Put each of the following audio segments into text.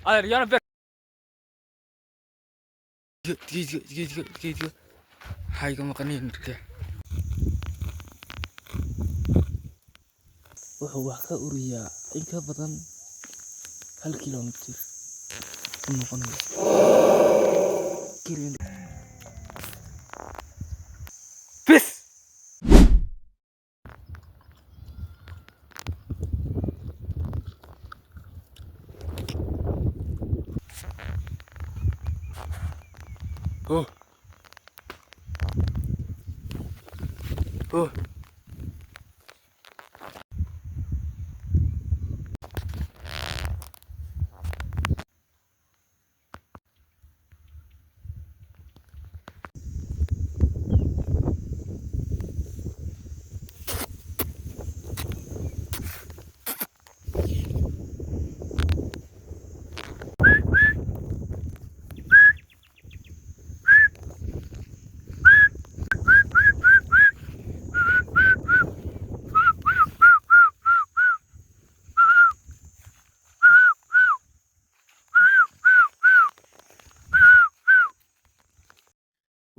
Adeer yaana beer geedka geedka geedka maxaa iga maqaneen marka. Wuxuu wax ka uriyaa in ka badan 1 kilomitir u noqonaya. Bis. Oh. Oh.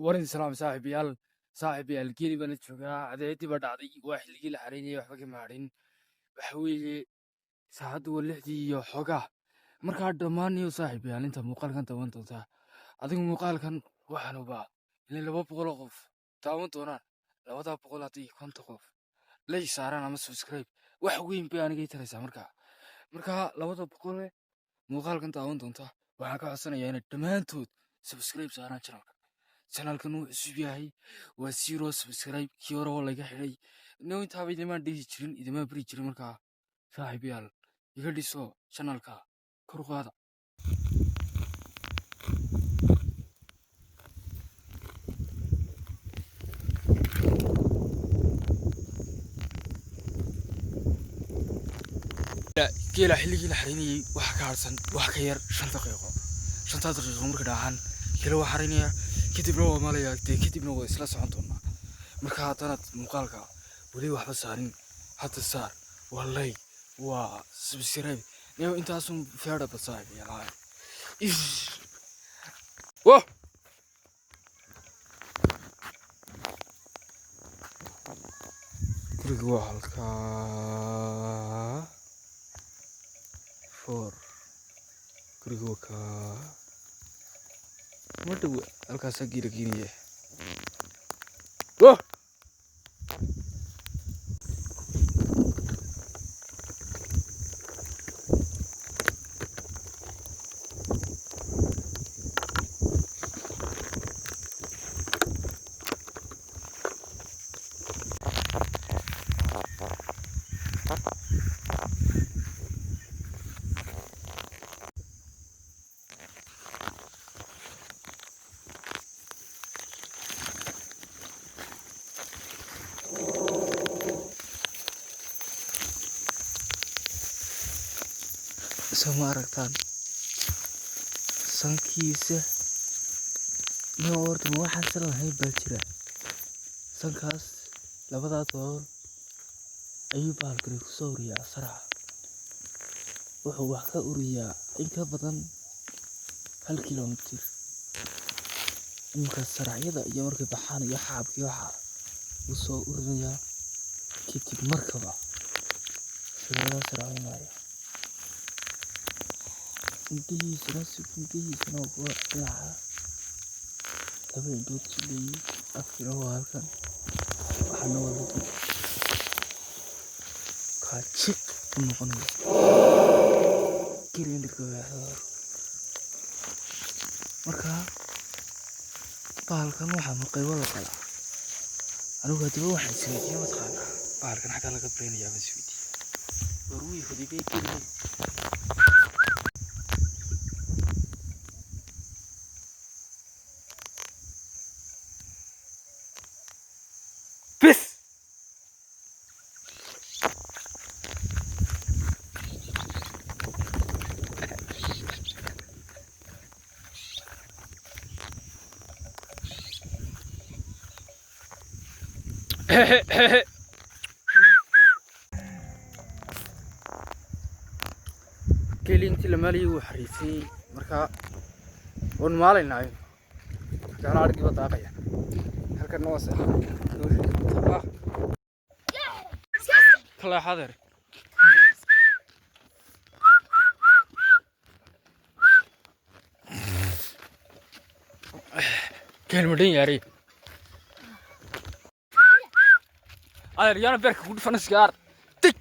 Warin salaam saaxiibayaal, saaxiibayaal, geeli baan la joogaa. Cadeedii baa dhacday, waa xilligii la xareynayay, waxba kama hadhin. Waxa weeye saacaddu waa 6dii iyo xoogaa. Markaa dhammaan iyo saaxiibayaal, inta muuqaalkan daawan doontaa, adigu muuqaalkan waxaan hubaa inay 200 oo qof daawan doonaan. 200 haddii 50 qof like saaraan ama subscribe, wax weyn bay aniga ii taraysaa. Markaa 200 muuqaalkan daawan doonta waxaan ka codsanayaa inay dhammaantood subscribe saaraan channelka. Channelkan wuu cusub yahay, waa zero subscribe. Kii hore oo laga xidhay no intaaba idimaan dhihi jirin, idimaan bari jirin. Markaa saaxiibayaal, iga dhiso channelka, kor u qaada. Geela xilligii la xareynayay waxa ka harsan wax ka yar 5 daqiiqo. 5-taa daqiiqo marka dhacaan, geela waa xareynaya, kadibna waa malaya dee, kadibna waa isla socon doonaa. Marka haddanaad muuqaalka weli waxba saarin, hadda saar, waa like, waa subscribe niyo intaasun feedhaba saaxiibayaal. Wah, guriga waa halkaa four, guriga waa kaa, ma dhowa, halkaasaa geela geenaya. Wah. Soo ma aragtaan sankiisa? No, horta ma waxaan san lahayn baa jira. Sankaas labadaa dool ayuu bahalkani kusoo uriyaa saraca. Wuxuu wax ka uriyaa in ka badan 1 kilomitir. Iminka saracyada iyo markay baxaan iyo xaabkii waxa wuu soo urinayaa, kadib markaba sawirada saracinaya. Indhihiisana si indhihiisana waa kuwa dhinaca laba indhood su leeyihiin, afkina waa halkan, waxaana waa lagu kaajiq u noqonaya. Marka bahalkan waxaa maqay waa la qalaa. Anigu haddaba waxaan isweydiiyey, mataqaanaa, bahalkan xaggaa laga baraynayaa baan isweydiiyey. War wii hudibey geliyey. Bis. Geeli intii la maalayay wuu xariisay, marka waan maalaynaa. Markaana arigii baa daaqaya, halkanna waa seexanaya. Kaleexadeer geel madhan yaari adeer, yaana beerka ku dhufan iskaar tig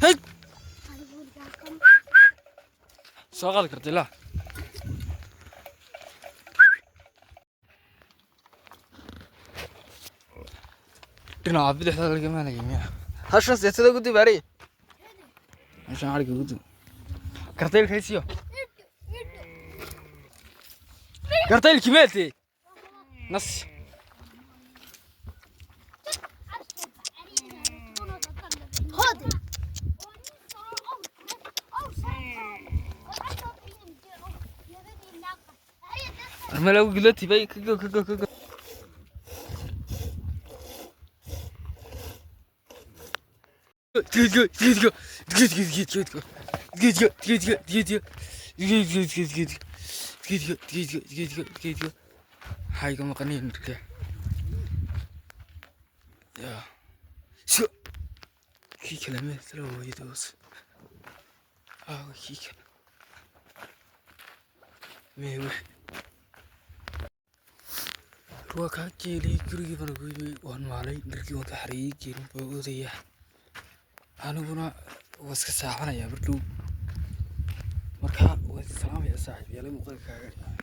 hey soo qaadi karta ilaa dhinaca bidixda laga maalaya miya. Hashan seetada gudub ari, hashan ariga gudub. Kartaylka haysiyo, kartaylki meete nas. Hadi. Armela gudlati bay kago kago kago. Gid gid gid gid gid gid gid gid gid gid gid gid gid gid gid gid gid gid gid gid. Maxaa iga maqaniin marka ya sho kii kale meesla hooyadoos aawa kii kale meewe waa kaa geelii. Gurigii baan ugu yimi, waan maalay dharkii, waan ka xareeyey. Geelin baa oodaya, aniguna waa iska saacanaya bardhow. Marka waan salaamaya saaxiib yaala muuqaalka kaaga.